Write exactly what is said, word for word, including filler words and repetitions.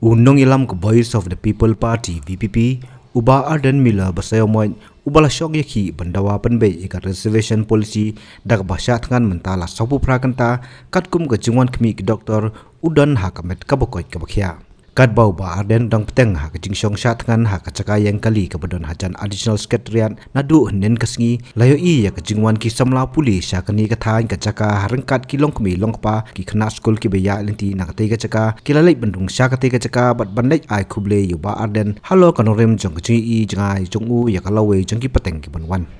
U nongïalam ka Voice of the People Party, V P P, u Bah Ardent Miller Basaiawmoit, uba la shong ïakhih ban dawa pynbeit ïa ka reservation policy da kaba shah thngan mynta la sawphew phra kynta, katkum ka jingwan khmih ki doktor, u don ha ka met kaba koit kaba khiah. Katba u Bah Ardent u dang bteng ha ka jingshong shah thngan ha ka jaka ïeng kali kaba don hajan Additional Secretariat, naduh hynnin ka sngi, la ïohi ïa ka jingwan ki samla pule sha kane ka thaiñ ka jaka ha ryngkat ki longkmie longkpa, ki khynnah skul kiba ïaid lynti na katei ka jaka, ki la leit ban rung sha katei ka jaka bad ban leit ai khublei ïa u Bah Ardent halor ka nongrim jong ka jingïohi jngai jong u ïa ka lawei jong ki pateng kiban wan.